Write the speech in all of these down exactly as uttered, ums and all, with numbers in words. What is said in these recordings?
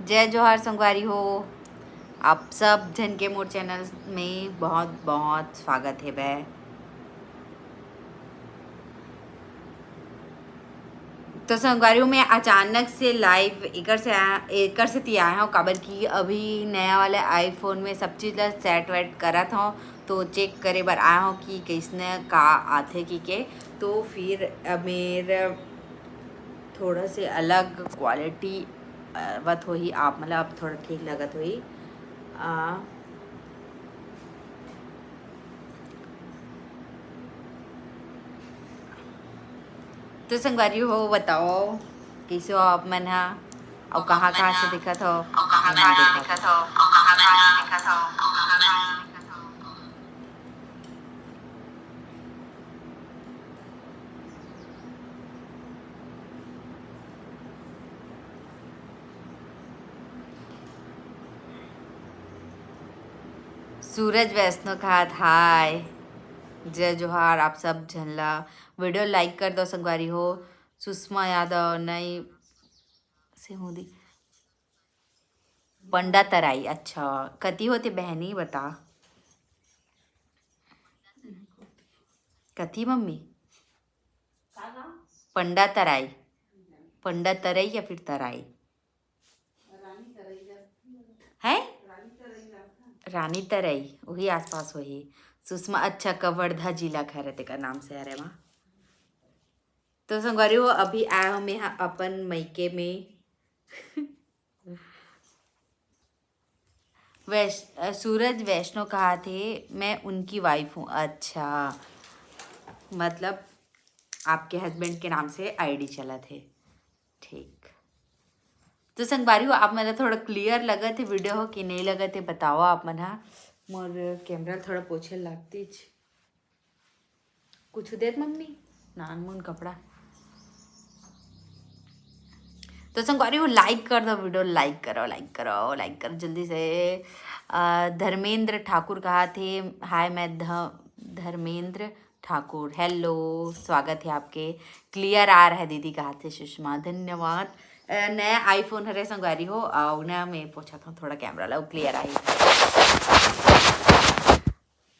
जय जोहार संगवारी हो, आप सब झन के मोर चैनल में बहुत बहुत स्वागत हे बै। तो संगवारी हो, मैं अचानक से लाइव एकर से आ-, एकर से ती आए हव, काबर कि अभी नया वाले आईफोन में सब चीज़ ला सेट वेट करत हव, तो चेक करे बर आए हव कि कइसने का आथे कि के। तो फिर अ, मेर थोड़ा से अलग क्वालिटी आवत होही, आप मतलब अब थोड़ा ठीक लगत होही। आ, तो संगवारी हो, बताओ कइसे हो आप मन हा, अउ कहाँ कहाँ से दिखत हो? सूरज वैष्णव कहात हाय, जय जोहार आप सब झन ला। वीडियो लाइक कर दो संगवारी हो। सुषमा यादव नई से मोदी पंडा तराई, अच्छा कति होते बहनी बता। कति मम्मी? पंडा तराई, पंडा तरई या फिर तराई है? रानी तरई, वही आसपास वही। सुषमा, अच्छा कवर्धा जिला घर है तेकर नाम से, अरे वाह। तो संगवारी हो, अभी आए हो मैं हा अपन मइके में। वैश-, अ, सूरज वैष्णव कहा थे, मैं उनकी वाइफ हूँ। अच्छा, मतलब आपके हस्बैंड के नाम से आईडी चलत हे। ठीक, तो संगवारी हो, आप मन ला थोड़ा क्लियर लगत हे वीडियो हो कि नहीं लगत हे, बताओ आप मन हा। मोर कैमरा थोड़ा पोछे लागतीच। कुछ देत मम्मी, नानमुन कपड़ा। तो संगवारी हो, लाइक कर दो वीडियो, लाइक करो, लाइक करो, लाइक करो जल्दी से। अ, धर्मेंद्र ठाकुर कहा थे, हाय मैं ध-, धर्मेंद्र ठाकुर, हेलो, स्वागत है आपके। क्लियर आ रहा है दीदी कहा थे सुषमा, धन्यवाद। अ, नया आईफोन हरे संगवारी हो, अउ ना मैं पोछा था थोड़ा कैमरा ला, क्लियर आई।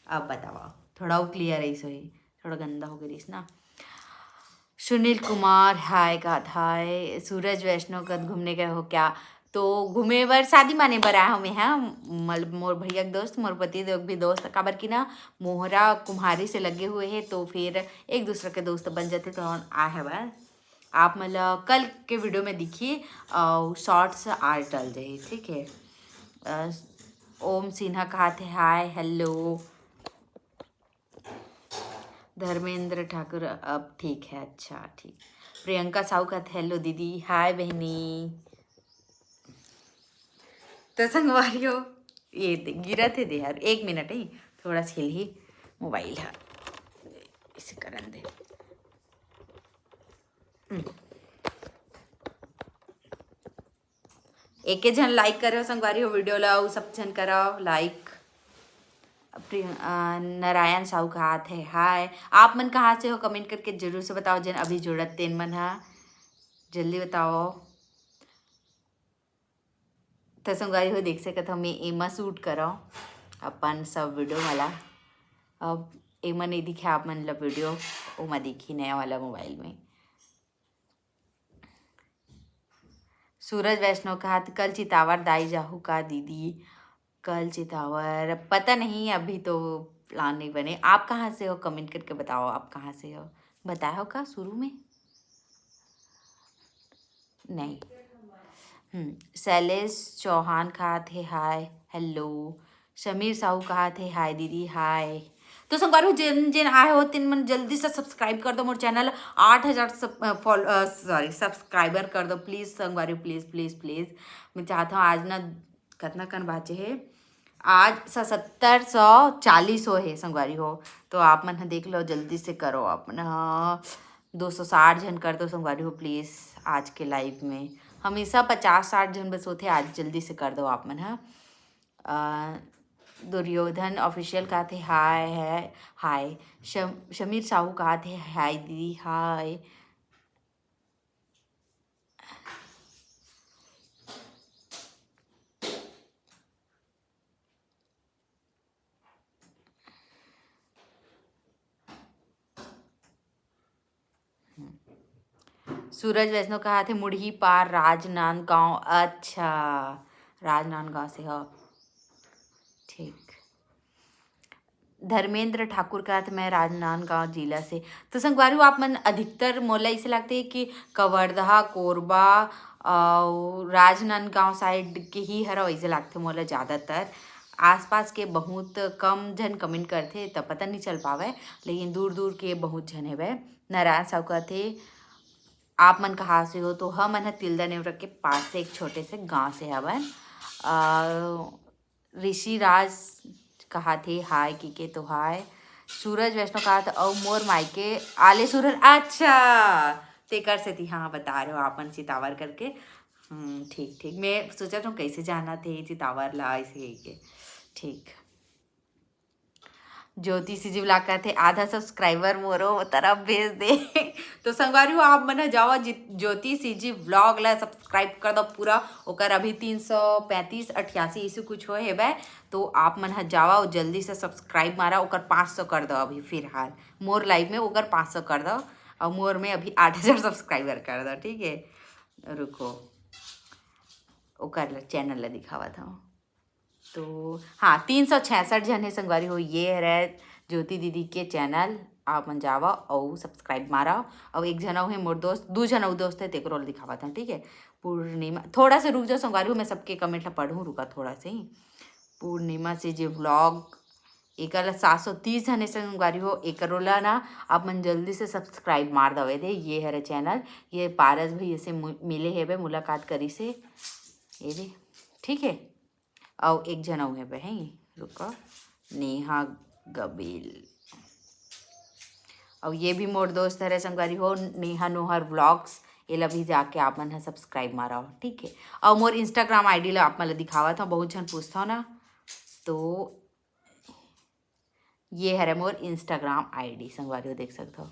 अब बताओ, थोड़ा वो क्लियर है, सही, थोड़ा गंदा हो गया ना। सुनील कुमार, हाय, का हाय। सूरज वैष्णव, कद घूमने गए हो क्या? तो घूमे बर, शादी माने बर आए हमें हैं, मतलब मोर भैया के दोस्त, मोर पति देव भी दोस्त, काबर कि ना मोहरा कुम्हारी से लगे हुए है, तो फिर एक दूसरे के दोस्त बन जाते, तो आए हवन। आप मन ला कल के वीडियो में दिखी, अउ शॉर्ट्स आज डल जाही, ठीक है। अ, ओम सिन्हा कहा थे, हाय, हेलो। धर्मेंद्र ठाकुर, अब ठीक है, अच्छा, ठीक। प्रियंका साहू कहा थे, हेलो दीदी, हाय बहनी। तो संगवारी हो, ये दे, गिरत हे दे यार, एक मिनट है, थोड़ा सा हिलही मोबाइल है, इसे करन दे। हम्म। एके झन लाइक करे हो संगवारी हो वीडियो ला, अउ सब झन कराओ लाइक। प्रिय-, अ, नारायण साहू कहा थे, हाय। आप मन कहाँ से हो, कमेंट करके जरूर से बताओ, जेन अभी जुड़त तेन मन हा, जल्दी बताओ। तो संगवारी हो, देख सकत हो, मैं एमा शूट करव अपन सब वीडियो वाला। अब एमा नहीं दिखे आप मन ला वीडियो, ओमा दिखी नया वाला मोबाइल में। सूरज वैष्णव कहा थे, कल चितावर दाई जाहू का दीदी? कल चितावर पता नहीं, अभी तो प्लान नहीं बने। आप कहाँ से हो, कमेंट करके बताओ, आप कहाँ से हो, बताया हो का शुरू में? नहीं। हम्म, शैलेश चौहान कहा थे, हाय, हेलो। समीर साहू कहा थे, हाय दीदी, हाय। तो संगवारी हो, जेन जेन आए हो, तेन मन जल्दी से सब्सक्राइब कर दो मोर चैनल। आठ हजार सब, अ, फॉल-, अ, सॉरी, सब्सक्राइबर कर दो प्लीज संगवारी हो, प्लीज, प्लीज, प्लीज। मैं चाहत हूँ आज ना, कतना कन बाचे हे, आज स-, सत्तर, सौ चालीस हो हे संगवारी हो। तो आप मन ह देख लो, जल्दी से करो, आप मन ह दो सौ साठ झन कर दो संगवारी हो प्लीज। आज के लाइव में हमेशा पचास साठ झन बस होथे, आज जल्दी से कर दो आप मन ह। अ, दुर्योधन ऑफिशियल कहा थे, हाय है, हाय। शम-, समीर साहू कहा थे, हाय दीदी, हाय। हम्म। सूरज वैष्णव कहा थे मुड़ही पार राजनांदगांव। अच्छा, राजनांदगांव से हो। ठीक। धर्मेंद्र ठाकुर कहा थे मैं राजनांदगांव जिला से। तो संगवारी हो, आप मन अधिकतर मोला इसे लगथे कि कवर्धा, कोरबा अउ राजनांदगांव साइड के ही हरा, वैसे लगथे मोला। ज़्यादातर आसपास के बहुत कम झन कमेंट करथे, त पता नहीं चल पावे, लेकिन दूर दूर के बहुत झन हेवय। नारायण साहू कहा थे आप मन कहाँ से हो? तो हमन ह तिल्दा नेवरा के पास से एक छोटे से गांव से हवन। अ, ऋषि राज कहा थे हाय की के तो हाय। सूरज वैष्णव कहा था अउ मोर मायके आले सुरन। अच्छा, तेकर सेती हाँ बता रहे हो आपन सितावर करके। हम्म, ठीक ठीक, मैं सोचा था कैसे जाना थे सितावर ला ऐसे ही के। ठीक। ज्योति सीजी vlog कहते आधा सब्सक्राइबर मोरो तरफ भेज दे। तो संगवारी हो, आप मन ह जावा जि- ज्योति सीजी vlog ला सब्सक्राइब कर दो पूरा। ओकर अभी तीन सौ पैंतीस अठियासी इसे कुछ हो हेबे, तो आप मन ह जावा अउ जल्दी से सब्सक्राइब मारा। ओकर पाँच सौ कर दो अभी फिलहाल मोर लाइव में, ओकर पाँच सौ कर दो। अउ मोर में अभी आठ हजार सब्सक्राइबर कर दो, ठीक है? रुको, ओकर चैनल ला दिखावत हूँ। तो हाँ, तीन सौ छियासठ झन हे संगवारी हो, ये हरे ज्योति दीदी के चैनल। आप मन जावा अउ सब्सक्राइब मारा। अउ एक झन अउ हे मोर दोस्त, दू झन अउ दोस्त हे, तेकरो ला दिखावत हूँ, ठीक है? पूर्णिमा, थोड़ा सा रुक जाओ संगवारी हो, मैं सबके कमेंट ला पढ़ूँ, रुका थोड़ा से ही। पूर्णिमा सीजी vlog, एकर ला सात सौ तीस झन हे संगवारी हो, एकरो ला ना आप मन जल्दी से सब्सक्राइब मार दवे दे। ये हरे चैनल, ये पारस भैया से मु- मिले हेबे, मुलाकात करी से, ये दे, ठीक है? अउ एक झन अउ हेबे, हैं, रुका, नेहा गबील। अउ ये भी मोर दोस्त हरे संगवारी हो, नेहा नोहर vlogs, एला भी जाके आप मन ह सब्सक्राइब मारव, ठीक है? अउ मोर Instagram ID ला आप मन ला दिखावत हूँ, बहुत झन पूछथव ना, तो ये हरे मोर Instagram ID संगवारी हो, देख सकथव,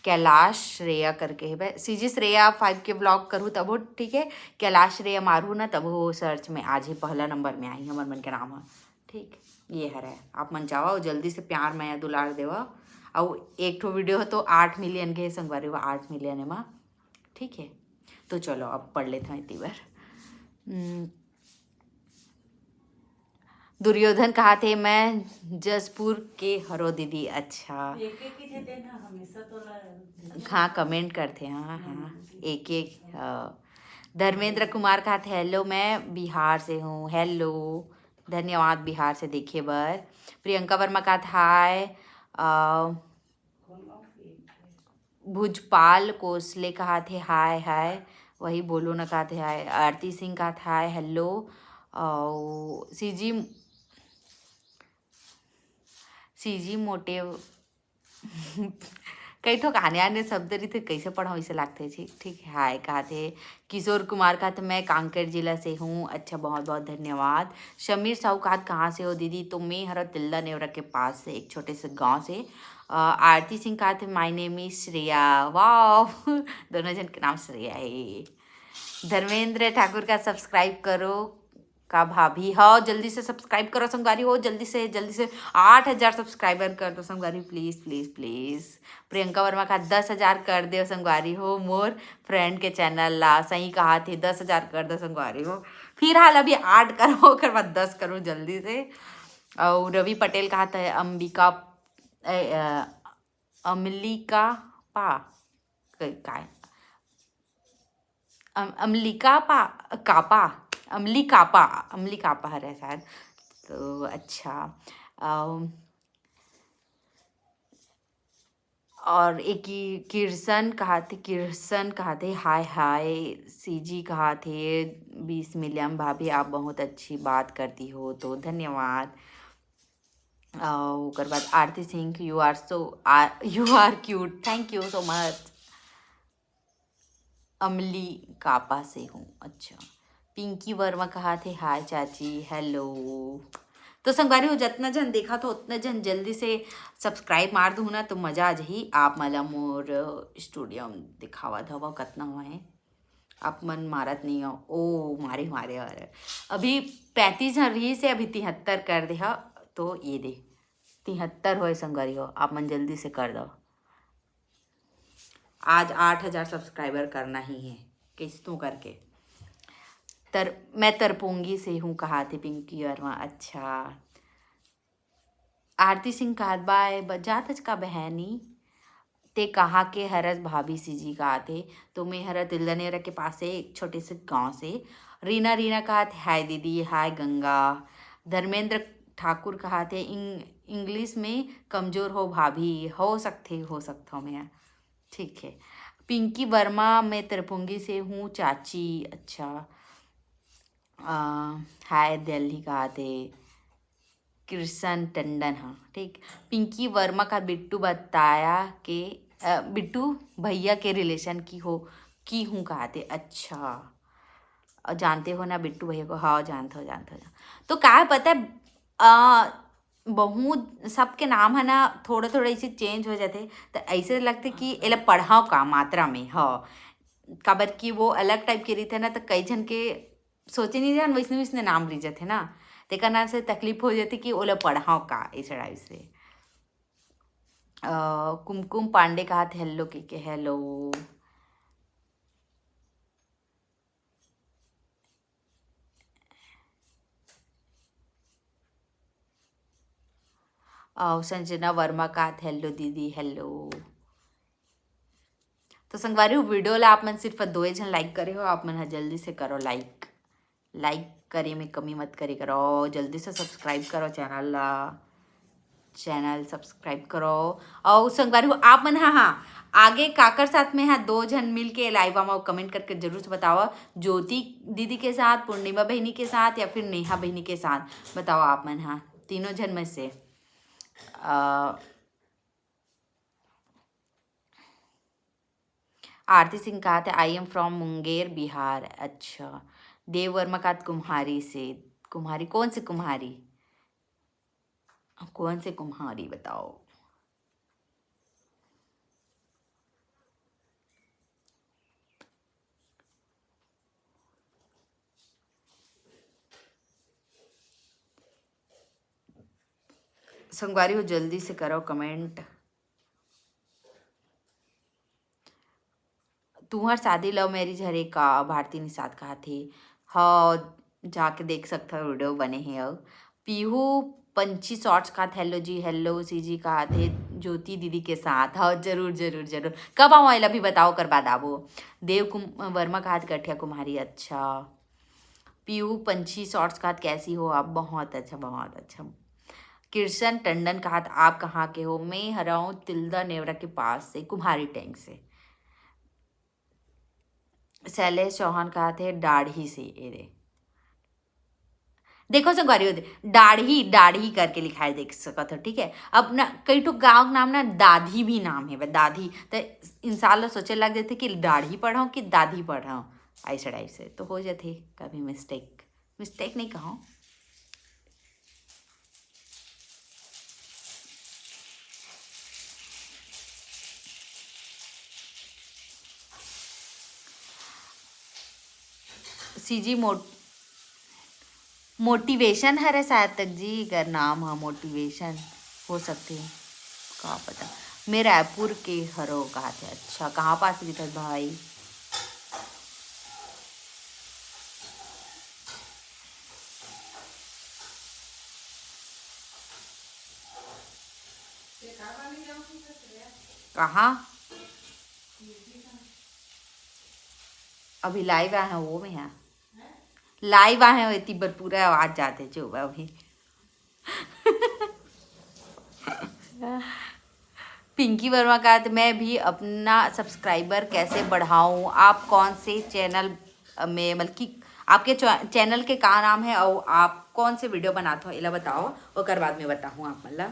कैलाश श्रेया करके हेबे। सीजी श्रेया five के vlog करू तभो, ठीक है? कैलाश श्रेया मारू ना, तभो सर्च में आज ही पहला नंबर में आही हमर मन के नाम ह, ठीक? ये हरे, आप मन जावा अउ जल्दी से प्यार मया दुलार देवा। अउ एक ठो वीडियो ह तो आठ मिलियन के संगवारी हो, आठ मिलियन एमा, ठीक है? तो चलो अब पढ़ लेथन इतनी बार। हम्म, दुर्योधन कहा थे मैं जसपुर के हरो दीदी। अच्छा, एक एक ही थे ना, हमेशा तो ला- हाँ, कमेंट करथे, हाँ हाँ, हम्म। एक एक। हाँ। धर्मेंद्र कुमार कहा थे हेलो, मैं बिहार से हूँ। हेलो, धन्यवाद बिहार से देखे बर। प्रियंका वर्मा कहा थे हाय। अ, भुजपाल कोसले कहा थे हाय हाय, वही बोलो ना कहा थे हाय। आरती सिंह कहा थे हाय हेलो। अउ सीजी, सीजी मोटे कई ठो आने आने शब्द रहिथे, कैसे पढ़ाऊँ, इसे लागथे। ठीक, ठीक है, हाय कहा थे। किशोर कुमार कहा थे मैं कांकेर जिला से हूँ। अच्छा, बहुत बहुत धन्यवाद। समीर साहू कहा थे कहाँ से हो दीदी? तो मैं हरा तिल्दा नेवरा के पास से एक छोटे से गांव से। अ, आरती सिंह कहा थे my name is श्रेया। वाह, दोनों जन के नाम श्रेया है। धर्मेंद्र ठाकुर का सब्सक्राइब करो का भाभी, हाँ, जल्दी से सब्सक्राइब करो संगवारी हो, जल्दी से, जल्दी से। आठ हजार सब्सक्राइबर कर दो संगवारी, please please please. Priyanka Verma का दस हजार कर दे संगवारी हो, मोर फ्रेंड के चैनल ला। सही कहा थे, दस हजार कर दो संगवारी हो। फिलहाल अभी आठ करो, ओकर बाद दस करो जल्दी से। अउ रवि पटेल कहा थे अंबिका, ए, अ, अमलिका पा, क-, काय? अम-, अमलिका पा, कापा, अमली कापा, अमली कापा हरे शायद। तो अच्छा, अम, और एक ही किरसन कहा थे, किरसन कहा थे, हाय हाय, सीजी कहा थे, बीस मिलियन भाभी, आप बहुत अच्छी बात करती हो, तो धन्यवाद। अउ ओकर बाद आरती Singh, you are so, you are cute, thank you so much। अमली कापा से हूँ। अच्छा, पिंकी वर्मा कहा थे हाय चाची, हेलो। तो संगवारी हो, जतना जन देखा था उतना जन जल्दी से सब्सक्राइब मार दूँ ना, तो मजा आ जाही। आप मला मोर स्टूडियो में दिखावा धवा कतना हुआ है, आप मन मारत नहीं हो। ओ मारे मारे, अरे अभी पैंतीस जन रही से अभी तिहत्तर कर दे हा, तो ये दे तिहत्तर होए संगवारी हो, आप मन जल्दी से कर दो। आज आठ हजार सब्सक्राइबर करना ही है, किस्तों करके। तर मैं तरपोंगी से हूँ, कहाथे पिंकी वर्मा। अच्छा, आरती सिंह कहाथे, बाय ब-, जात हच का बहनी? ते कहाँ के हरस भाभी? सीजी कहाथे, तो मैं हरा तिल्दा नेवरा के पास से एक छोटे से गांव से। रीना, रीना कहाथे, हाय दीदी, हाय गंगा। धर्मेंद्र ठाकुर कहाथे, इंग-, इंग्लिश में कमजोर हो भाभी? हो सकथे, हो सकथो मैं। ठीक है। पिंकी वर्मा, मैं तरपोंगी से हूँ चाची। अच्छा। अ, हाय दिल्ली कहाथे। कृष्ण टंडन, हाँ, ठीक। पिंकी वर्मा का बिट्टू बताया के, अ, बिट्टू भैया के रिलेशन की हो, की हूँ कहाथे। अच्छा, अ, जानते हो ना बिट्टू भैया को? हाँ, जानत हो, जानत हो, जानत। तो का है पता है, अ, बहुत सबके नाम है ना, थोड़ा थोड़ा ऐसे चेंज हो जाते, तो ऐसे लगते कि एला पढ़ाव का मात्रा में, हाँ, काबर कि वो अलग टाइप के रहिथे ना, तो कई झन के सोचे नहीं जान, वैसने वैसने नाम रह जाथे ना, तेकर नाम से तकलीफ हो जाथे कि ओला पढ़ाव का, ऐसे टाइप से। अ, कुमकुम पांडे कहाथे हेलो के, के हेलो। अउ संजना वर्मा कहाथे हेलो दीदी, हेलो। तो संगवारी हो, वीडियो ला आप मन सिर्फ दो झन लाइक करे हो, आप मन ह जल्दी से करो लाइक। लाइक करे में कमी मत करे करो, जल्दी से सब्सक्राइब करो चैनल ला, चैनल सब्सक्राइब करो। अउ संगवारी हो, आप मन हा, हाँ, आगे काकर साथ में हा दो झन मिल के लाइव आमा, कमेंट करके जरूर से बताओ। ज्योति दीदी के साथ, पूर्णिमा बहिनी के साथ या फिर नेहा बहिनी के साथ, बताओ आप मन हा तीनों झन में से। अ, आरती सिंह कहाथे, I am from Munger, Bihar. अच्छा, देव वर्मा कहाथे कुम्हारी से। कुम्हारी, कौन से कुम्हारी? कौन से कुम्हारी बताओ? संगवारी हो, जल्दी से करो कमेंट। तुंहर शादी लव मैरिज हरे का? भारती निषाद कहाथे। हाँ, जाके देख सकथव, वीडियो बने हे। अउ पीहू पंछी शॉर्ट्स कहाथे, हेलो जी, हेलो सीजी कहाथे, ज्योति दीदी के साथ। हाँ, जरूर, जरूर, जरूर। कब आवा, एला भी बताओ, ओकर बाद आबो। देव कुम-, वर्मा कहाथे, गठिया कुम्हारी। अच्छा। पीहू पंछी शॉर्ट्स कहाथे, कैसी हो आप? बहुत अच्छा, बहुत अच्छा। कृष्ण टंडन कहाथे, आप कहाँ के हो? मैं हरव तिल्दा नेवरा के पास से, कुम्हारी टैंक से। शैलेश चौहान कहाथे, डाढ़ी से। ए रे, देखो संगवारी हो, डाढ़ी, डाढ़ी करके लिखाए देख सकत हो, ठीक है। अब ना कई ठो गाँव के नाम ना दाधी भी नाम हे, दाधी, तो इंसान ला सोचे लग जाथे कि डाढ़ी पढ़व कि दाधी पढ़व, ऐसे टाइप से तो हो जाथे कभी मिस्टेक। मिस्टेक नहीं कहूँ। सीजी मोट-, मोटिवेशन हरे शायद तक जी, अगर नाम ह मोटिवेशन हो सकथे, का पता। मैं रायपुर के हरो कहाथे। अच्छा, कहाँ पास रहिथस भाई? कहाँ? अभी लाइव आए हैं वो में है, लाइव आए हैं, इतनी बार पूरा आवाज जाते जो अभी। पिंकी वर्मा कहाथे, मैं भी अपना सब्सक्राइबर कैसे बढ़ाऊं? आप कौन से चैनल में, मतलब कि आपके चै-, चैनल के का नाम है और आप कौन से वीडियो बनात हो, एला बताओ, ओकर बाद में बताहूँ आप मन ला।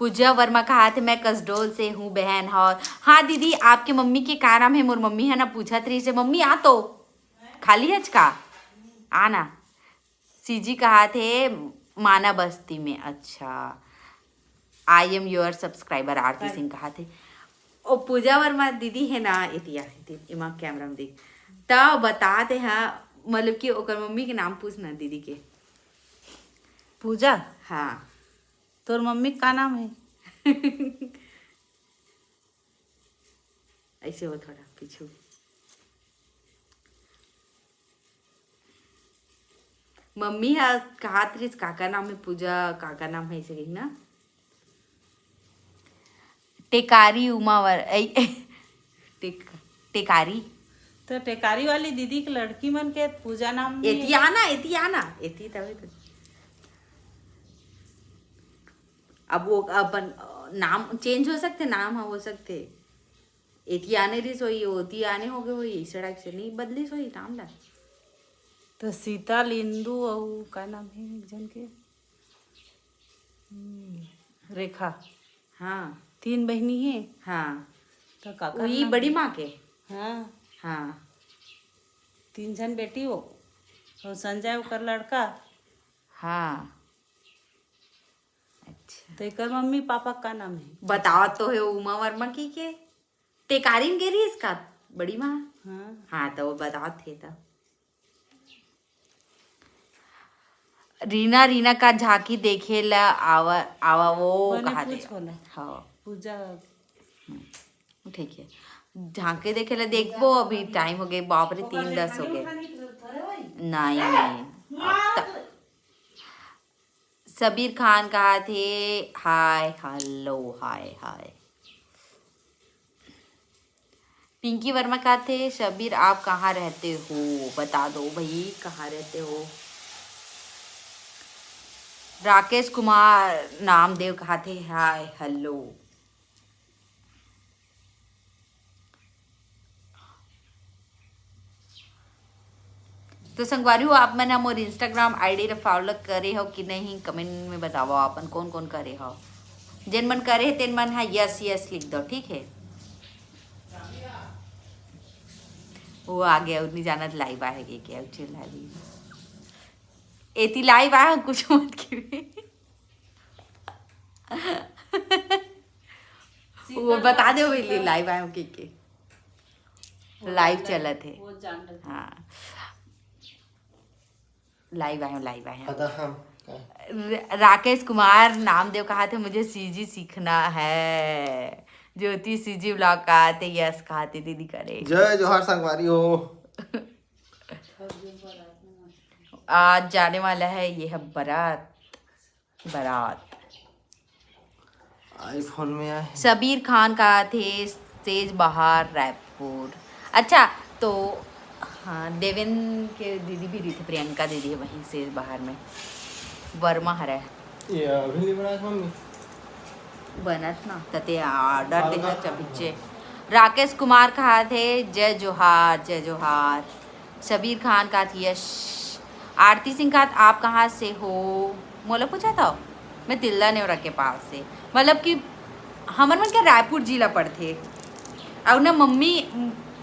पूजा वर्मा कहाथे, मैं कसडोल से हूँ बहन। और हाँ दीदी, आपके मम्मी के का नाम है? मोर मम्मी है ना, पूछत रहिस हे, मम्मी आ तो, खाली हच का, आना। सीजी कहाथे, माना बस्ती में। अच्छा, I am your subscriber, आरती सिंह कहाथे। ओ पूजा वर्मा दीदी है ना, एतिया, एती, एमा कैमरा में देख। त बता दे हा, मतलब कि ओकर मम्मी के नाम पूछ ना दीदी के। पूजा? हाँ। तोर मम्मी का नाम है? ऐसे हो थोड़ा पीछू। मम्मी हा कहात रहिस, "काका नाम है पूजा, काका नाम है," ऐसे कही ना। टेकारी उमावर, ऐ, टेक-, टेकारी। तो टेकारी वाली दीदी के लड़की मन के पूजा नाम भी एती आना, एती आना, एती तभी तो। अब वो अपन, अ, नाम change हो सकते, नाम हा हो सकते। एती आने रहिस होही, ओती आने होगे होही, इस टाइप से नहीं बदलिस होही नाम ला। तो सीता, लिंदू अउ का नाम है एक जन के? हम्म, रेखा। हाँ। तीन बहिनी है। हाँ। तो काकर वही नाम बड़ी है? माँ के। हाँ। हाँ। तीन झन बेटी हो, और संजय ओकर लड़का। हाँ। अच्छा। तो एकर मम्मी पापा का नाम है? बताओ तो है उमा वर्मा की के। टेकारिन के रहिस का बड़ी माँ? हाँ। हाँ, तो वो बताओ थे तो। रीना, रीना का झांकी देखे ला आवा, आवा वो बने कहा पूछ दे। बोला। हाँ। पूजा। हम्म, ठीक है। झांकी देखे ला देखबो, अभी टाइम हो गए, बाप रे, तीन दस हो गए। नहीं, नहीं। अब त-, सबीर खान कहा थे, हाय, हेलो, हाय, हाय। पिंकी वर्मा कहा थे, "शबीर, आप कहाँ रहते हो? बता दो भाई, कहाँ रहते हो?" राकेश कुमार नामदेव कहा थे, हाय, हेलो। तो संगवारी हो, आप मन ह मोर Instagram ID ला follow करे हो कि नहीं, comment में बताओ, आपन कौन कौन करे हो। जेन मन करे हे, तेन मन ह yes yes लिख दो, ठीक है। वो आ गया, उतनी जानत live आए के क्या उठे लाली। एती live आए हो, कुछ मत की। वो बता दे, वो live आए हो के, के। Live चलत है। हाँ। Live आए हो, live आए हो। पता हम का? र-, राकेश कुमार नामदेव कहा थे, "मुझे सीजी सीखना है।" ज्योति सीजी vlog कहा थे, yes कहा थे, दीदी करे। जय जोहार संगवारी हो। आज जाने वाला है ये है बारात, बारात। iPhone में आए। सबीर खान कहा थे, सेज बहार, रायपुर। अच्छा, तो हाँ, देवेन के दीदी भी रही थी, प्रियंका दीदी है वहीं सेज बहार में। वर्मा हरे। ये अभी नहीं बनाया था मम्मी? बनत ना, तते order दे ना चबिच्चे। राकेश कुमार कहा थे, "जय जोहार, जय जोहार।" सबीर खान कहा थे, "यश।" आरती सिंह कहा, "आप कहाँ से हो?" मोला पूछा था, मैं तिल्ला नेवरा के पास से, मतलब कि हमर मन के रायपुर जिला पड़थे, अउ ना मम्मी,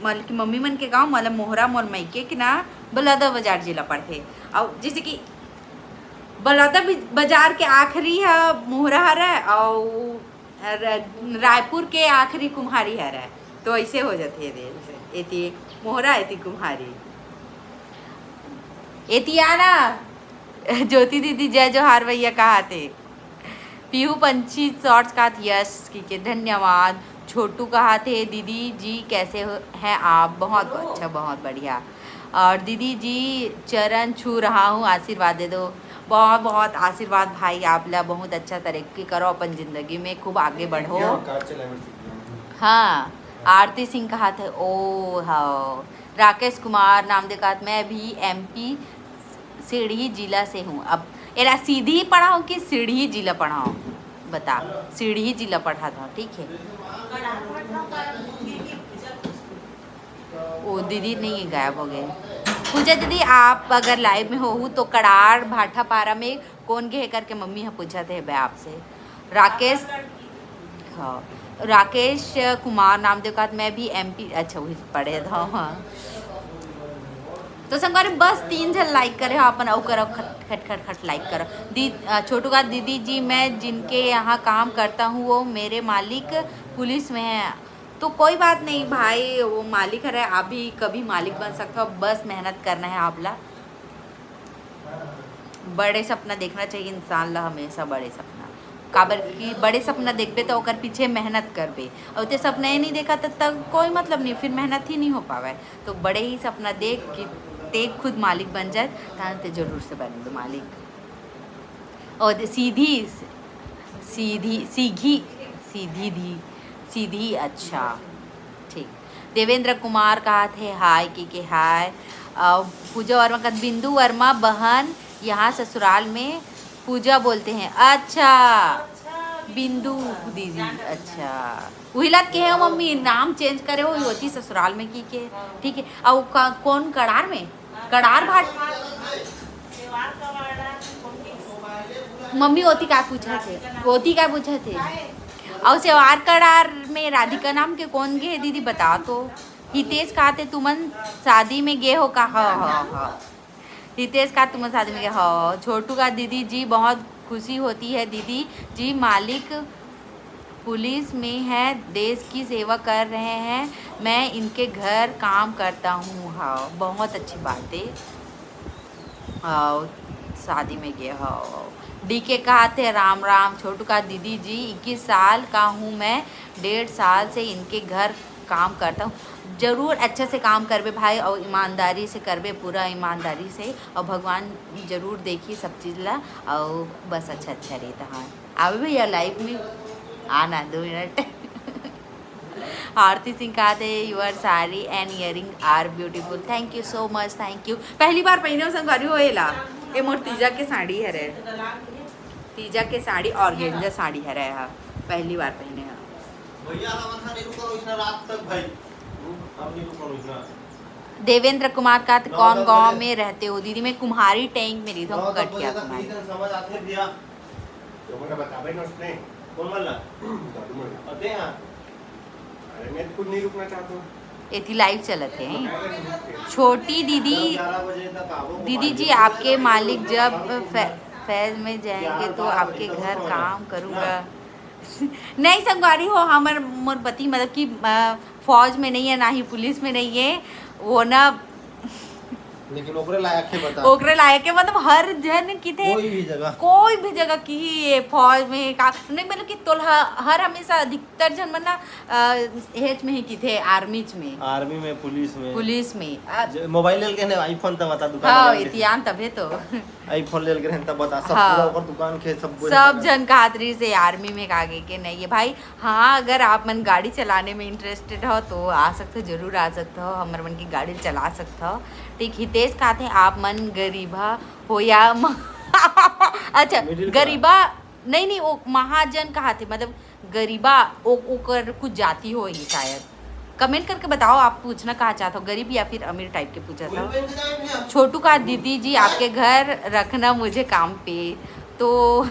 मतलब कि मम्मी मन के गांव, मतलब मोहरा, मोर मइके के ना बलौदा बाजार जिला पड़थे। अउ जैसे कि बलौदा बि-, बाजार के आखिरी ह मोहरा हरय, अउ र-, रायपुर के आखिरी कुम्हारी हरय, तो ऐसे हो जाथे रे, एती मोहरा, एती कुम्हारी। एती आना, ज्योति दीदी, जय जोहार भैया, कहा थे? पीहू पंछी शॉर्ट्स कहा थे, यस, ठीक है, धन्यवाद। छोटू कहा थे, "दीदी जी, कैसे हो, हैं आप?" बहुत अच्छा, बहुत बढ़िया। और दीदी जी, चरण छू रहा हूँ, आशीर्वाद दे दो। बहुत, बहुत आशीर्वाद भाई, आप ला बहुत अच्छा तरक्की करो अपन जिंदगी में, खूब आगे बढ़ो। हाँ, आरती सिंह कहा थे, ओ, हाँ। राकेश कुमार नामदेव कहा थे, "मैं भी एमपी सीढ़ी जिला से हूँ।" अब एला सीधी पढ़ाओ कि सीढ़ी जिला पढ़ाओ? बता, सीढ़ी जिला पढ़ा था, ठीक है। वो दीदी नहीं है, गायब हो गए। पूजा दीदी, आप अगर live में होहू तो कड़ार भाटापारा में कौन गे हे करके मम्मी ह पूछत हे बे आपसे। राकेश, हाँ, राकेश कुमार नामदेव कहा थे, "मैं भी एमपी।" अच्छा, वही पढ़े था, हाँ। तो संगवारी, बस तीन झन like करे हो अपन, अउ करो खट खट खट खट like करो। दी-, अ, छोटू कहा, "दीदी जी, मैं जिनके यहाँ काम करता हूँ, वो मेरे मालिक पुलिस में है।" तो कोई बात नहीं भाई, वो मालिक हरे, आप भी कभी मालिक बन सकते हो, बस मेहनत करना है आप ला। बड़े सपना देखना चाहिए इंसान ला, हमेशा बड़े सपना। काबर कि बड़े सपना देखबे त ओकर पीछे मेहनत करबे, अउ ते सपना ही नहीं देखा त, तब कोई मतलब नहीं, फिर मेहनत ही नहीं हो पावे। तो बड़े ही सपना देख कि ते खुद मालिक बन जाए, तहाँ ते जरूर से बन मालिक। और सीधी, सीधी सीघी, सीधी धी, सीधी। अच्छा, ठीक। देवेंद्र कुमार कहा थे हाय, के के हाय। अ, पूजा वर्मा कहा, बिंदु वर्मा बहन यहाँ ससुराल में पूजा बोलते हैं। अच्छा, बिंदु दीदी। अच्छा, उहिला के हो मम्मी, नाम चेंज करे हो, होती ससुराल में की के। ठीक है। और का, कौन कड़ार में? कड़ार भाट। मम्मी ओती का पूछा थे, ओती का पूछा थे। और सेवार कड़ार में राधिका नाम के कौन गे दीदी, बता तो। हितेश कहा थे, तुमन शादी में गे हो का? हाँ, हाँ, हाँ। हितेश कहा, तुमन शादी में गे हो? छोटू कहा, दीदी जी, बहुत खुशी होती है दीदी जी, मालिक पुलिस में है, देश की सेवा कर रहे हैं। मैं इनके घर काम करता हूँ। हाँ, बहुत अच्छी बात है। हाँ, शादी में गए। हाँ, डीके कहा थे, राम राम। छोटू कहा, दीदी जी, इक्कीस साल का हूँ मैं, डेढ़ साल से इनके घर काम करता हूँ। जरूर अच्छा से काम करबे भाई, और ईमानदारी से करबे, पूरा ईमानदारी से, और भगवान जरूर देखी सब चीज ला, और बस अच्छा अच्छा रहता है। आवे भैया लाइव में आना, दो मिनट। आरती सिंह कहा थे, your saree and earring are beautiful, thank you so much, thank you। पहली बार पहने हो संगवारी हो एला, ये मोर तीजा के साड़ी हरे, तीजा के साड़ी organza साड़ी हरे हा, पहली बार पहने हा। भैया, हम ऐसा नहीं रुका, इतना रात तक भाई, हम नहीं रुका इतना। देवेंद्र कुमार कहा थे, कौन गांव में रहते हो दीदी? मैं कुम्हारी टैंक में रही हूँ, कट गया कुम्हारी। समझ आते भैया। तो मैंने बताबे ना उसने। कौन वाला? दादू मर गया। अरे हाँ। अरे, मैं तो खुद नहीं रुकना चाहता हूँ। एती लाइव चलत है। छोटी दीदी, दीदी जी, आपके मालिक जब फै-, फैज में जाएंगे तो आपके घर काम करूँगा। नहीं संगवारी हो, हमर, मोर पति मतलब कि, अ, फौज में नहीं है, ना ही पुलिस में नहीं है, वो ना लेकिन ओकरे लायक है, बता। ओकरे लायक है, मतलब हर जन किथे, कोई भी जगह। कोई भी जगह की ये फौज में का नहीं, मतलब कि तोला हर हमेशा अधिकतर जन मन ना, अ, हेच में ही किथे, आर्मीच में। आर्मी में, पुलिस में। पुलिस में। अ, ज-, मोबाइल ले के ने iPhone त बता दुकान हाँ, वाले के। इतियान तभे तो। iPhone ले के रहन त बता, सब हाँ। पूरा ओकर दुकान के सब कोई सब बता। जन कहत रही से आर्मी में का गे के नहीं है भाई। हाँ, अगर आप मन गाड़ी चलाने में interested हो तो आ सकते हो, जरूर आ सकते हो, हमर मन की गाड़ी चला सकते हो। ठीक, हितेश कहा थे, आप मन गरीबा हो या म-, अच्छा, middle class। गरीबा नहीं, नहीं, वो महाजन कहा थे, मतलब गरीबा, ओ-, ओकर कुछ जाति हो ही शायद। कमेंट करके बताओ, आप पूछना कहा चाहते हो, गरीब या फिर अमीर टाइप के पूछा था। छोटू का, दीदी जी, आपके घर रखना मुझे काम पे, तो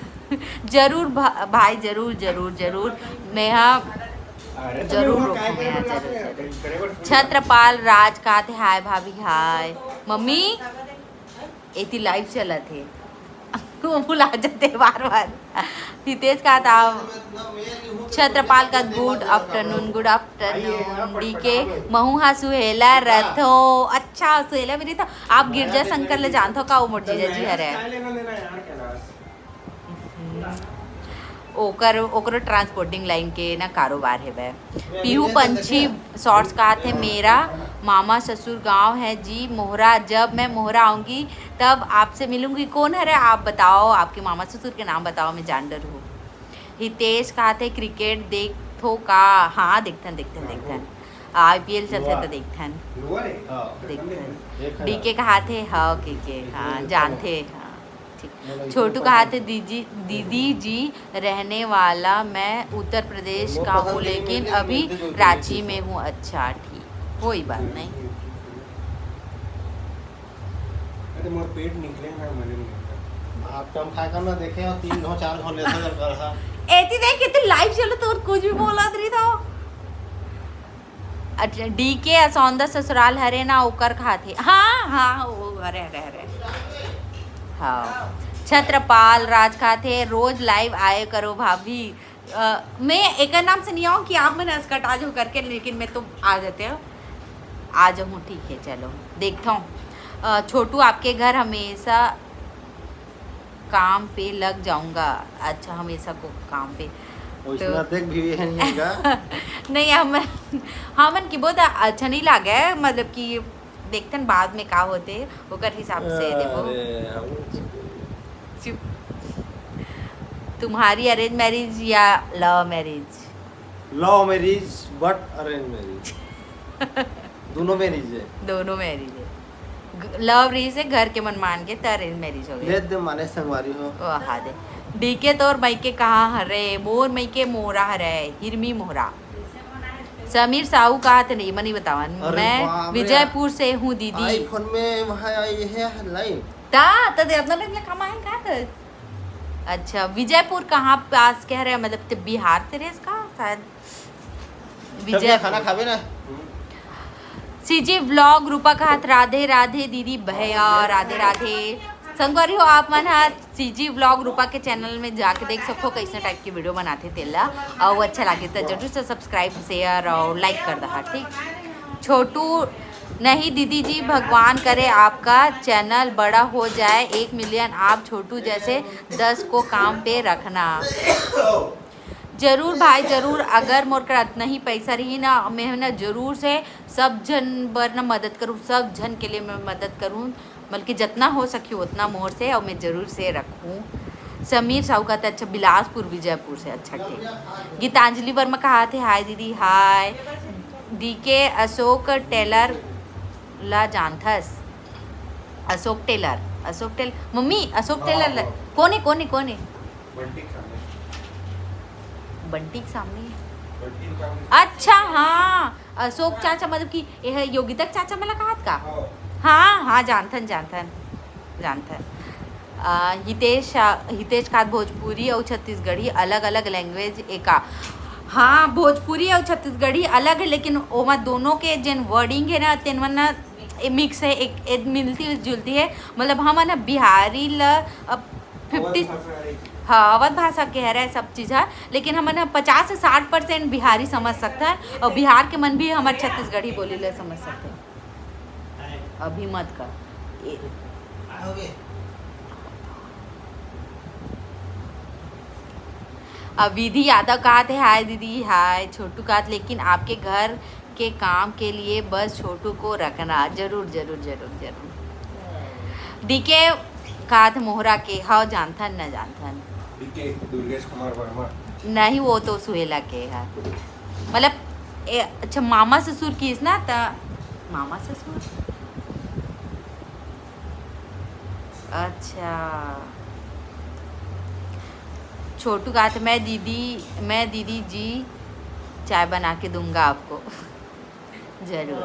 जरूर भा-, भाई, जरूर, जरूर, जरूर, मैं यहाँ अरे, तो जरूर मैं रोकूँ, मैं यहाँ जरूर, जरूर। छत्रपाल राज कहा थे, हाय भाभी, हाय मम्मी। एती लाइव चलत हे। वो भुला जाते बार बार। हितेश का था, छत्रपाल का good afternoon, good afternoon। DK, महू हा सुहेला रथो। अच्छा, सुहेला भी रही था। आप गिरजा शंकर ले जानथो का? वो मोर जीजा जी हरे। ओकर, ओकरो ट्रांसपोर्टिंग लाइन के ना कारोबार हेवय। पीहू पंछी शॉर्ट्स कहा थे, मेरा मामा ससुर गांव है जी मोहरा, जब मैं मोहरा आऊँगी तब आपसे मिलूंगी। कौन हरे आप बताओ, आपके मामा ससुर के नाम बताओ, मैं जान डरूँ। हितेश कहा थे, क्रिकेट देखथो का? हाँ, देखथन, देखथन, देखथन। आईपीएल चलथे त देखथन। देखथन। डीके कहा थे, हाँ, के के, हाँ, जानथे, हाँ। ठीक। छोटू कहा थे, दीदी, दीदी जी, रहने वाला मैं उत्तर प्रदेश का हूँ, लेकिन अभी रांची में हूँ। अच्छा, ठीक, कोई बात नहीं। अरे, मोर पेट निकले ना, मने नहीं। आप कम खाए कर ना देखे हो, तीन घाव, चार घाव लेता जब कर था। एती देख, कितनी लाइव चलो, तो कुछ भी बोला रही था। अच्छा, डीके असौंदा ससुराल हरे ना, ओकर खाथे। हाँ, हाँ, वो हरे, हरे, हरे। हाँ। छत्रपाल राज खाथे, रोज लाइव आए करो भाभी। अ, मैं एकर नाम से नहीं आऊँ कि आप मन असकट आ जाओ करके, लेकिन मैं तो आ जाते हो, आ जाऊँ, ठीक है, चलो, देखता हूँ। अ, छोटू आपके घर हमेशा काम पे लग जाऊंगा। अच्छा, हमेशा को काम पे। वैसना देख भी है नहीं का? नहीं, हम हमन की बहुत अच्छा नहीं लागे, मतलब कि देखथन बाद में का होथे, ओकर हिसाब से देबो। अरे, हम चुप। तुम्हारी अरेंज मैरिज या लव मैरिज? लव मैरिज बट अरेंज मैरिज, दोनों मैरिज है। दोनों मैरिज है। लव रहिस हे घर के मन मान के, त अरेंज मैरिज हो गई। ले दे माने संगवारी हो। वाह दे। डीके तोर मइके कहाँ हरे? मोर मइके मोरा हरे, हिरमी मोहरा। समीर साहू कहा थे नहीं, मनी बतावन। अरे मैं बाप रे। विजयपुर से हूँ दीदी। आईफोन में वहाँ ये है लाइव। ता त दे अपना लोग ले कमाए का त? अच्छा, विजयपुर कहाँ पास कह रहे हैं? मतलब ते बिहार से रेस का शायद। विजय खाना खावे ना। सीजी व्लॉग रूपा का हाथ। राधे राधे दीदी भैया, राधे राधे। संगवारी हो, आप मन हा सीजी व्लॉग रूपा के चैनल में जाके देख सकते हो कैसे टाइप की वीडियो बनाते तेला। और अच्छा लगे तो जरूर से सब्सक्राइब, शेयर और लाइक कर दहा, ठीक। छोटू नहीं दीदी जी, भगवान करे आपका चैनल बड़ा हो जाए एक मिलियन। आप छोटू जैसे दस को काम पे रखना। जरूर भाई जरूर, अगर मोर करा अतना ही पैसा रही ना, मैं ना जरूर से सब झन बर ना मदद करूँ, सब झन के लिए मैं मदद करूँ, बल्कि जितना हो सकी उतना मोर से, और मैं जरूर से रखूँ। समीर साहू का तो अच्छा, बिलासपुर विजयपुर से, अच्छा ठीक। गीतांजलि वर्मा कहा थे हाय दीदी, हाय। डीके अशोक टेलर ला जानथस? अशोक टेलर, अशोक टेलर, मम्मी अशोक टेलर ला। कोने कोने कोने? बंटी के सामने। बंटी के सामने। बंटी के सामने। अच्छा हाँ, अशोक चाचा मतलब कि यह योगिता के चाचा मला कहत का? हाँ। हाँ हाँ, जानथन जानथन जानथन। आ, हितेश आ, हितेश का भोजपुरी और छत्तीसगढ़ी अलग अलग लैंग्वेज एका? हाँ, भोजपुरी और छत्तीसगढ़ी अलग है, लेकिन ओमा दोनों के जेन वर्डिंग है ना, तेन मन ना मिक्स है, एक, एक मिलती जुलती है। मतलब हमन ह बिहारी ल अब फिफ्टी, हाँ, अवध भाषा के हरे सब चीज है, लेकिन हमन ह पचास से साठ परसेंट बिहारी समझ सकथन, और बिहार के मन भी हमर छत्तीसगढ़ी बोली ले समझ सकथन। अभी मत कर। ए- अब विधि यादव कहा थे हाय दीदी, हाय छोटू कहा थे, लेकिन आपके घर के काम के लिए बस छोटू को रखना। जरूर जरूर जरूर जरूर। डीके कहा थे मोहरा के, हव जानथन न जानथन? डीके दुर्गेश कुमार वर्मा। नहीं, वो तो सुहेला के है, मतलब ए, अच्छा मामा ससुर किस ना त मामा ससुर। अच्छा, छोटू कहा थे मैं दीदी, मैं दीदी जी चाय बना के दूंगा आपको। जरूर।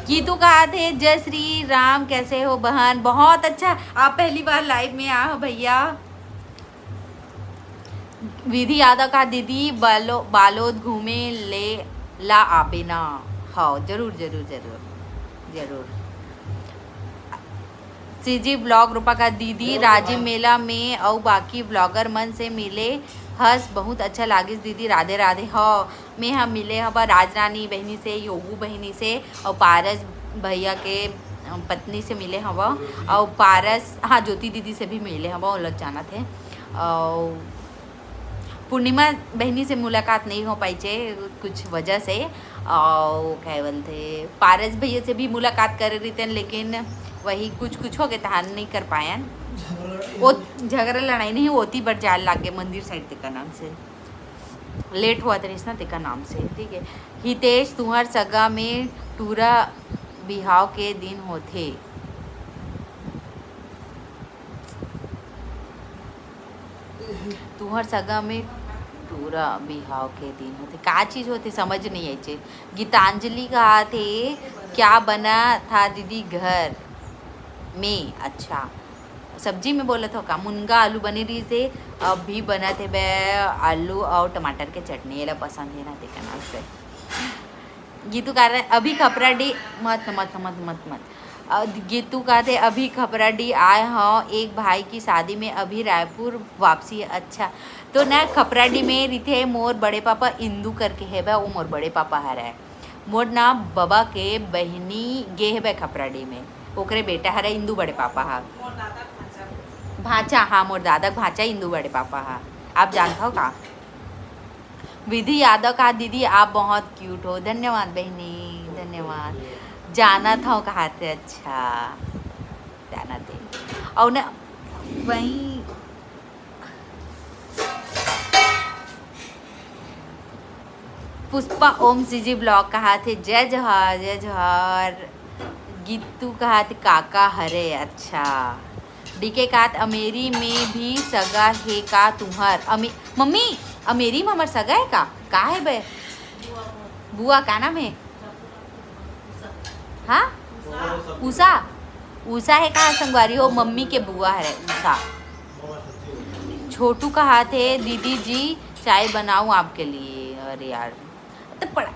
गीतू कहा थे जय श्री राम, कैसे हो बहन? बहुत अच्छा, आप पहली बार लाइव में आए हो भैया। विधि यादव का दीदी बालो, बालोद घूमे ले ला आबे ना। हाँ, जरूर जरूर जरूर जरूर। सीजी व्लॉग रूपा का दीदी राजिम मेला में अउ बाकी व्लॉगर मन से मिले हस, बहुत अच्छा लागिस दीदी। राधे राधे। हाँ, मैं ह मिले हवा राजरानी बहिनी से, योगू बहिनी से अउ पारस भैया के अ, पत्नी से मिले हवा। अउ पारस, हाँ, ज्योति दीदी से भी मिले हवा, वो लोग जानत हे। अउ पूर्णिमा बहिनी से मुलाकात नहीं हो पाई छे कुछ वजह से। अउ क्या बोलते, पारस भैया से भी मुलाकात करे रहितेन, लेकिन वही कुछ कुछ हो गए, तहान नहीं कर पायन। वो झगड़ा लड़ाई नहीं होती, बट जाए लाग गए मंदिर साइड तेकर नाम से, लेट हुआ तरीस ना तेकर नाम से, ठीक है। हितेश, तुहर सगा में टूरा बिहाव के दिन होथे। तुहर सगा में टूरा बिहाव के दिन होथे, का चीज होथे, समझ नहीं आई छे। गीतांजलि कहा थे, क्या बना था दीदी घर में? अच्छा, सब्जी में बोलत हो का? मुनगा आलू बने रहिस हे, अभी बनत हे बे आलू और टमाटर के चटनी, एला पसंद हे ना, तेकर नाम से। गीतू कहा थे अभी खपरा डी, मत मत मत मत मत। अ, गीतू कहा थे अभी खपरा डी आए हो एक भाई की शादी में, अभी रायपुर वापसी। अच्छा, तो ना खपरा डी में रिथे मोर बड़े पापा इंदू करके हे बे, वो मोर बड़े पापा हरे। मोर ना बबा के बहिनी गे हे बे खपरा डी में, ओकरे बेटा हरे इंदू बड़े पापा हा। भांचा, हाँ, मोर दादा के भांचा इंदू बड़े पापा हा। आप जानत हो का? विधि यादव का, "दीदी, आप बहुत क्यूट हो।" धन्यवाद बहनी, धन्यवाद। जानत हो कहा थे? अच्छा, जानत है। और ना, वही पुष्पा ओम सीजी ब्लॉग कहा थे, "जय जोहार, जय जोहार।" गीतू कहा थे, "काका हरे।" अच्छा। डीके कात, "अमेरी में भी सगा हे का तुंहर?" अमे-, मम्मी, अमेरी में हमर सगा हे का? का हे बे? बुआ, का नाम हे? हाँ? उषा। उषा हे का संगवारी हो? मम्मी के बुआ हरे उषा। छोटू कहा थे, "दीदी जी, चाय बनाऊं आपके लिए?" अरे यार, तो पड़ा।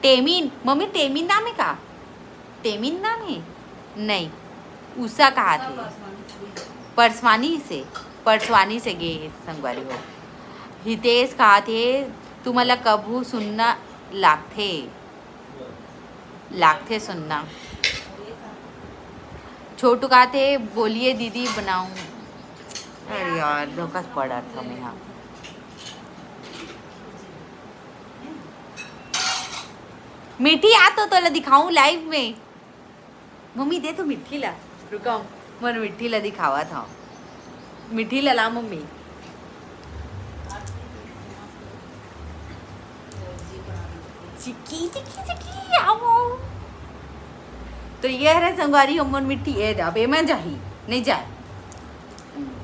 टेमिन, मम्मी, टेमिन नाम हे का? टेमिन नाम हे? नहीं, उषा कहा थे। परसवानी से, परसवानी से गे हे संगवारी हो। हितेश कहा थे, "तुमन ला कभू सुनना लागथे, लागथे सुनना।" छोटू कहा थे, "बोलिए दीदी, बनाऊं।" अरे यार, धोखा से पड़ा था मैं यहाँ। मीठी आ तो तोला दिखाऊं लाइव में। मम्मी दे तो मीठी ला, रुका, मन मीठी ला दिखावा था। मीठी ला ला मम्मी। चिक्की, चिक्की, चिक्की, आओ। तो ये हरे संगवारी हो मोर मीठी, ए दे, अब एमा जाही, नहीं जाए।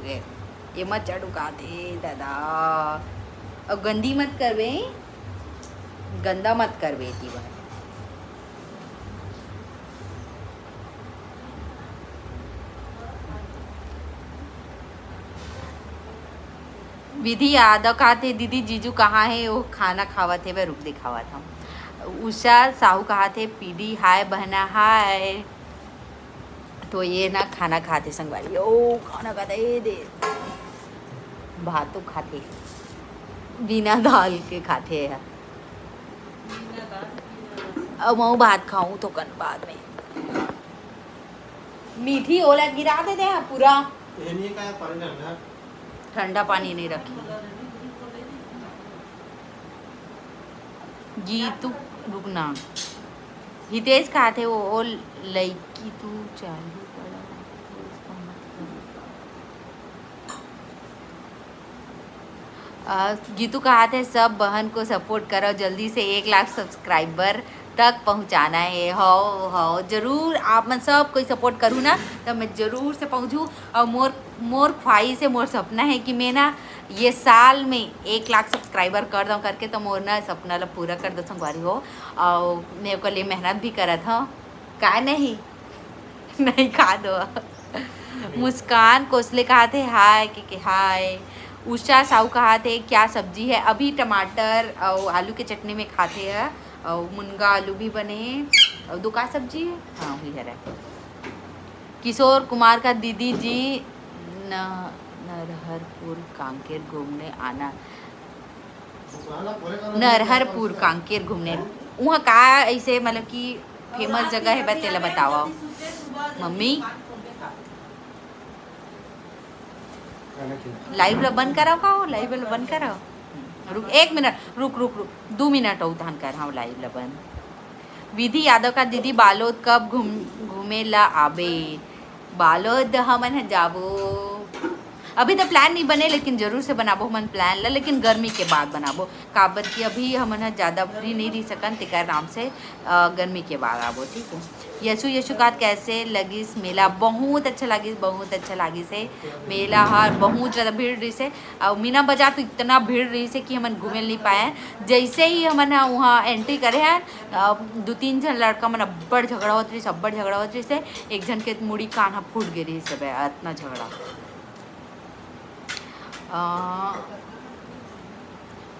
ए, एमा चढ़ उकात हे दादा। अब गंदी मत करबे, गंदा मत करबे एती बर। विधि यादव कहा थे, "दीदी, जीजू कहाँ हे? वो खाना खावत हे, मैं रुक दिखावत हूँ।" उषा साहू कहा थे, "पीडी हाय बहना हाय।" तो ये ना खाना खाथे संगवारी, ओ खाना खाथे, ए दे भात तो खाथे, बिना दाल के खाथे ये ह। अब मैं भात खाऊं तो कन बाद में मीठी ओला गिरा दे दे हा पूरा। ये नहीं का पानी डालना। ठंडा पानी नहीं रखी। गीतू, रुकना। हितेश कहा थे वो, वो लड़की तू चालू करा, उसका मत करो। अ, गीतू कहा थे, "सब बहन को सपोर्ट करो, जल्दी से एक लाख सब्सक्राइबर तक पहुंचाना है।" हो, हो, जरूर आप मन सब कोई सपोर्ट करू ना, तब मैं जरूर से पहुंचू। और मोर, मोर ख्वाहिश है, मोर सपना है कि मैं ना ये साल में एक लाख सब्सक्राइबर कर दो करके, तो मोर ना सपना ला पूरा कर दो संगवारी हो। और मैं ओकर लिए मेहनत भी करत हूँ, का नहीं? नहीं खा दो। मुस्कान कोसले कहा थे हाय, के, के हाय। उषा साहू कहा थे क्या सब्जी है? अभी टमाटर और आलू के चटनी में खाते हैं और मुनगा आलू भी बने हैं। और दो का सब्जी है? हाँ, वही है रहे। किशोर कुमार का दीदी जी न-, नरहरपुर कांकेर घूमने आना। नरहरपुर कांकेर घूमने, वहाँ का ऐसे मतलब कि फेमस जगह है बा, तेला बतावा मम्मी। लाइव ला बंद कराओ का हो? लाइव ला बंद कराओ। रुक एक मिनट, रुक रुक रुक, दो मिनट और धान कर, हाँ, लाइव ला बंद। विधि यादव का दीदी बालोद कब घूम, घूमे ला आबे? बालोद हमन ह जाबो। अभी तो प्लान नहीं बने, लेकिन जरूर से बनाबो हमन प्लान ला, लेकिन गर्मी के बाद बनाबो, काबर कि अभी हमन ह ज़्यादा फ्री नहीं रह सकन, तेकर नाम से, अ, गर्मी के बाद आबो, ठीक है। यशु, यशु का कैसे लगिस मेला? बहुत अच्छा लगिस, बहुत अच्छा लगिस हे मेला हर, बहुत ज़्यादा भीड़ रहिस हे। और मीना बाजार तो इतना भीड़ रहिस हे कि हमन घूमे नहीं पाए। जैसे ही हमन ह वहाँ एंट्री करे हैं, अ, दो तीन झन लड़का मन अब्बड़ झगड़ा होत रहिस, अब्बड़ झगड़ा होत रहिस हे। एक झन के मुड़ी कान ह फूट गे रहिस हे, अतना झगड़ा। अ,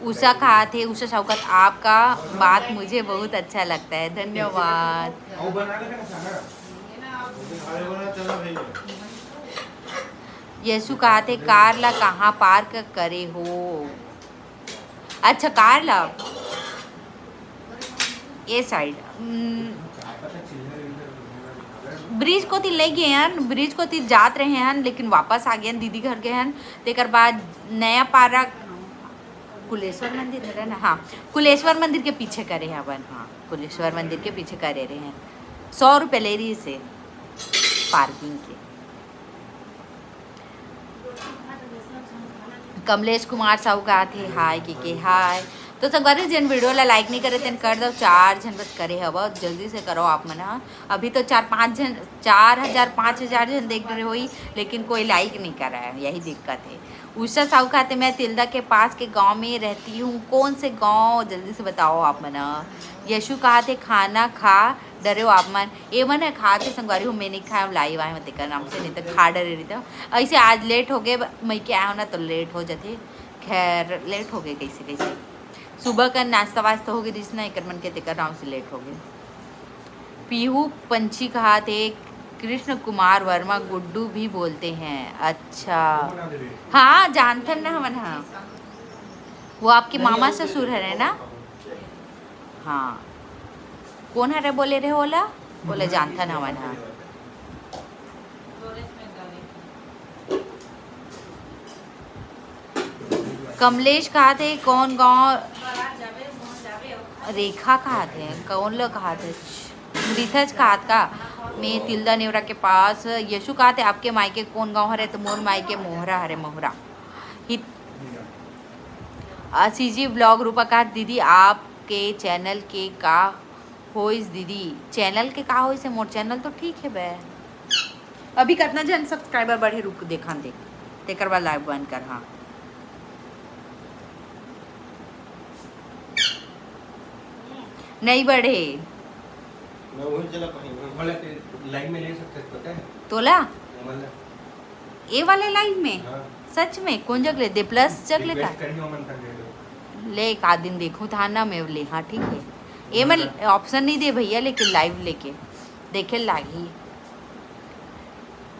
उषा कहा थे, उषा साहू का, "आपका बात मुझे बहुत अच्छा लगता है, धन्यवाद।" यशु कहा थे, "कार ला कहाँ पार्क करे हो?" अच्छा, कार ला। ए साइड ब्रिज कोती ले गे हन, ब्रिज कोती जात रहे हन, लेकिन वापस आ गे हन, दीदी घर गे हन। तेकर बाद नया पारा कुलेश्वर मंदिर हरे ना, हाँ, कुलेश्वर मंदिर के पीछे करे हवन, हाँ, कुलेश्वर मंदिर के पीछे करे रहे हन। सौ रुपये ले रही से पार्किंग के। कमलेश कुमार साहू का थे हाय के के हाय। तो संगवारी, जेन वीडियो ला लाइक नहीं करे तेन कर दो, चार झन बस करे हव, जल्दी से करो आप मन ह। अभी तो चार पाँच झन, चार हजार पाँच हजार झन देख रहे होई, लेकिन कोई लाइक नहीं कर रहा है, यही दिक्कत है। उषा साहू कहते, मैं तिल्दा के पास के गांव में रहती हूँ। कौन से गांव, जल्दी से बताओ आप मन ह। यशु कहा थे खाना खा डरे हो आप मन। ए मन है खा के संगवारी हो, मैं नहीं खाया, लाई वाई मत तेकर नाम से, नहीं तो खा डरे रही था। ऐसे आज लेट हो गए, मैं क्या हो ना तो लेट हो जाते। खैर, लेट हो गए कैसे कैसे। सुबह का नाश्ता वास्ता हो गई रिस ना, एकर मन के तेकर नाम से लेट हो गए। पीहू पंछी कहा थे कृष्ण कुमार वर्मा गुड्डू भी बोलते हैं। अच्छा, हाँ, जानथन ना हमन, हाँ। वो आपके मामा ससुर हरे ना? हाँ। कौन हरे बोले रहे ओला? बोले जानथन हमन, हाँ। कमलेश कहा थे कौन गांव? रेखा कहा थे, कौन लोग कहा थे? रिथज कहा था। मैं तिल्दा नेवरा के पास। यशु कहा थे आपके मायके कौन गांव हरे? तो मोर मायके मोहरा हरे, मोहरा। हित सीजी ब्लॉग रूपा कहा, दीदी आपके चैनल के का होइस दीदी? चैनल के का होइस है? मोर चैनल तो ठीक है बे। अभी कितना जन सब्सक्राइबर बढ़े, रुक देखा दे, तेकर बाद लाइव बंद कर। हाँ, नहीं बढ़े। मैं वही चला पाएंगे। वाला के लाइव में ले सकते हैं, पता है? तोला? वाला। ए वाले लाइव में? हाँ। सच में? कौन जग ले दे? प्लस जग ले का? रिक्वेस्ट करियो मन तक दे दो। ले एक आध दिन देखूँ था ना मैं ले। हाँ, ठीक है। ए मन ऑप्शन नहीं दे भैया, लेकिन लाइव लेके देखे लागी।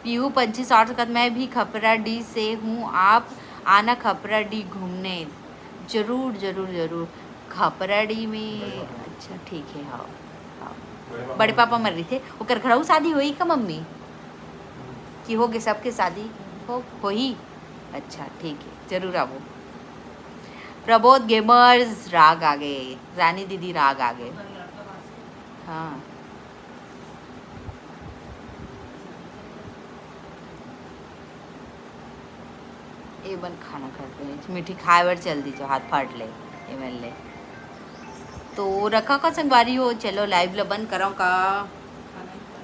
पीहू पंछी शॉर्ट कत, मैं भी खपरा डी से हूँ, आप आना खपरा डी घूमने। जरूर, जरूर, जरूर। खपरा डी में, अच्छा, ठीक है, हाँ, हाँ। बड़े पापा मर रही थे, ओकर घरऊ शादी होई का मम्मी? कि हो गए सबके शादी? हो, होही? अच्छा, ठीक है, जरूर आवो। प्रबोध गेमर्स राग आ गए, रानी दीदी राग आ गए। हाँ। ए बन खाना खाते हैं, मीठी खाए बर चल दीजो, हाथ फाट ले, ए मन ले। तो रखा का संगवारी हो, चलो लाइव ला बंद करो का।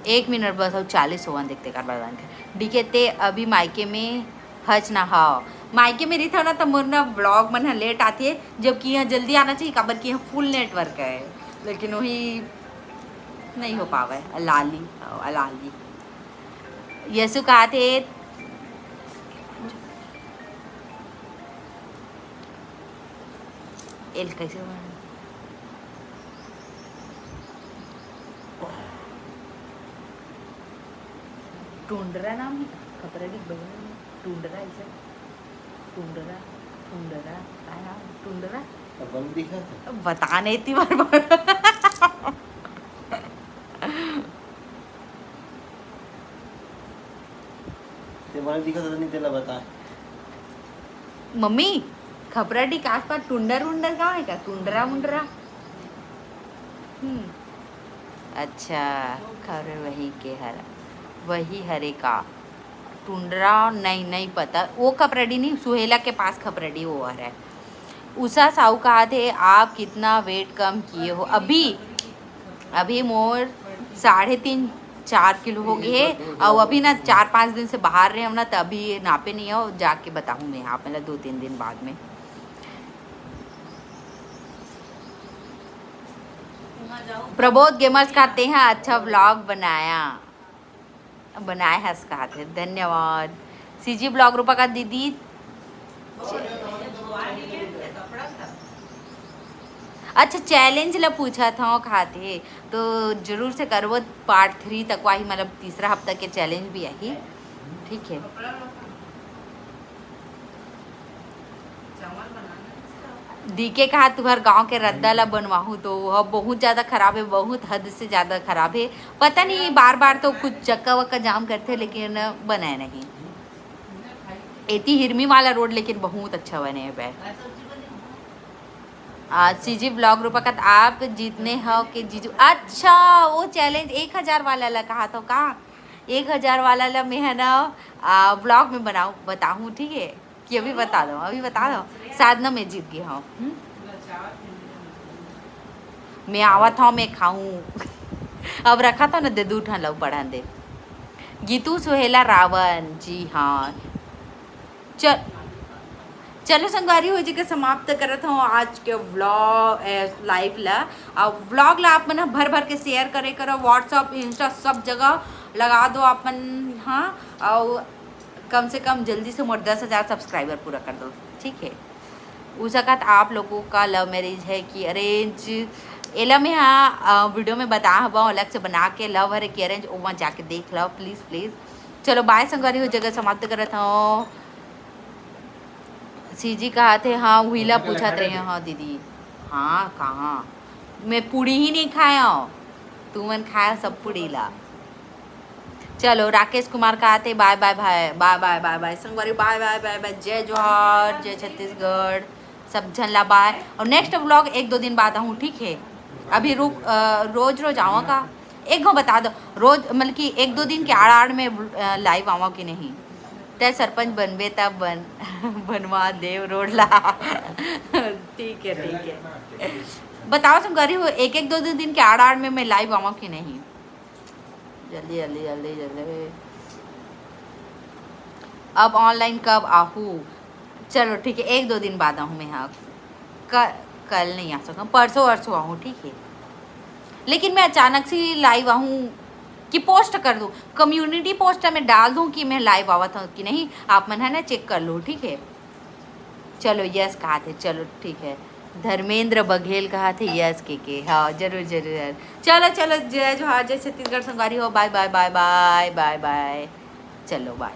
एक मिनट बस, अउ चालीस होवन देखते कर बाद बंद कर। डीके ते अभी मायके में हच ना हाव, मायके में रही था ना, तो मोर ना ब्लॉग मन ह लेट आथे, जबकि यहाँ जल्दी आना चाहिए, काबर कि यहाँ फुल नेटवर्क है, लेकिन वही नहीं हो पावे। अलाली, अलाली। यसु कहा थे, एल कैसे हुआ है? टुंडरा नाम है, खपरा की बहन है, टुंडरा ऐसा, टुंडरा, टुंडरा, काय नाम? टुंडरा? अब बंद दिखा था। अब बता नहीं इतनी बार, बार। ते मला दिखत होतं नाही, त्याला बता। मम्मी, खपराडी के आसपास टुंडर उंडर गाँव है का? टुंडरा मुंडरा? हम्म, अच्छा, खबर वही के हरा, वही हरे का? टुंडरा नहीं, नहीं पता। वो खपराडी नहीं, सुहेला के पास खपराडी वो हरे। उषा साहू कहा थे, आप कितना वेट कम किए हो? अभी, अभी मोर साढ़े तीन, चार किलो हो गए है। और अभी ना चार पाँच दिन से बाहर रहे हम ना, तो अभी नापे नहीं हो, जाके बताऊँ मैं आप, मतलब, दो तीन दिन बाद में। प्रबोध गेमर्स का तेहा अच्छा व्लॉग बनाया, बनाए हस कहा थे, धन्यवाद। सीजी ब्लॉग रूपा का दीदी। अच्छा, चैलेंज ला पूछा था कहा थे, तो जरूर से करबो। पार्ट थ्री तक वाही, मतलब तीसरा हफ्ता के चैलेंज भी आही। ठीक है। डीके कहा तुहर गांव के रद्दा ला बनवाहू तो वह बहुत ज्यादा खराब है, बहुत हद से ज्यादा खराब है। पता नहीं बार बार तो कुछ चक्का वक्का जाम करथे लेकिन बनाए नहीं। एती हिरमी वाला रोड लेकिन बहुत अच्छा बने है बे। आ, सीजी ब्लॉग रूपा कत आप जीतने हो के जीजू। अच्छा, वो चैलेंज एक हजार वाला ला कहा तो का? एक हजार वाला ला मैं है ना, आ, ब्लॉग में बनाऊँ, बताऊँ, ठीक है? कि अभी बता दो, अभी बता दो। साधना में जीत गई हूँ। हम्म? मैं आवत हूँ, मैं खाऊँ। अब रखा था ना, दे दू ठन लऊ पढ़न दे। गीतू सुहेला रावण, जी हाँ। चल, चलो संगवारी हो, जेकर समाप्त करत हूँ आज के व्लॉग, ए, लाइव ला। और व्लॉग ला आप मन ह भर भर के शेयर करे करो, WhatsApp, Insta, सब जगह लगा दो आप मन। हाँ, और कम से कम जल्दी से मोर दस हजार सब्सक्राइबर पूरा कर दो, ठीक है? उ सकत आप लोगों का लव मैरिज है कि अरेंज, एला मैं हाँ, अ, वीडियो में बता हवा, अलग से बना के, लव है कि अरेंज, ओमा जाके देख लो प्लीज, प्लीज। चलो बाय संगवारी हो, जगह समाप्त करत हूँ। सीजी कहा थे, हाँ, उही ला पूछत रहे, हाँ दीदी, हाँ, कहाँ? मैं पूड़ी ही नहीं खाया हूँ, तुमन खाया सब पूड़ी ला। चलो, राकेश कुमार कहा थे, बाय बाय भाई, बाय बाय, बाय बाय संगवारी, बाय बाय, बाय बाय, जय जोहार, जय छत्तीसगढ़, सब झन ला बाय। और नेक्स्ट व्लॉग एक दो दिन बाद आहूँ, ठीक है? अभी रुक, अ, रोज रोज आवा का? एक घो बता दो, रोज मतलब कि एक दो दिन के आड़ आड़ में, अ, लाइव आवा कि नहीं? तै सरपंच बनबे तब बन, बनवा देव रोड ला। ठीक है, ठीक है। बताओ संगवारी हो, एक एक दो दो दिन के आड़ आड़ में मैं लाइव आवा कि नहीं? जल्दी, जल्दी, जल्दी, जल्दी। अब ऑनलाइन कब आहू? चलो ठीक है, एक दो दिन बाद आहूँ मैं। हाँ, क-, कल नहीं आ सकता, परसों वरसों आहूँ, ठीक है। लेकिन मैं अचानक से लाइव आहूँ कि पोस्ट कर दूँ, कम्युनिटी पोस्ट में डाल दूँ कि मैं लाइव आवत हूँ कि नहीं, आप मन है ना, चेक कर लो, ठीक है। चलो यस कहा थे, चलो ठीक है। धर्मेंद्र बघेल कहा थे यस के के, हाँ, जरूर, जरूर, जरूर। चलो, चलो, जय जोहार, जय छत्तीसगढ़ संगवारी हो, बाय बाय, बाय बाय, बाय बाय। चलो बाय।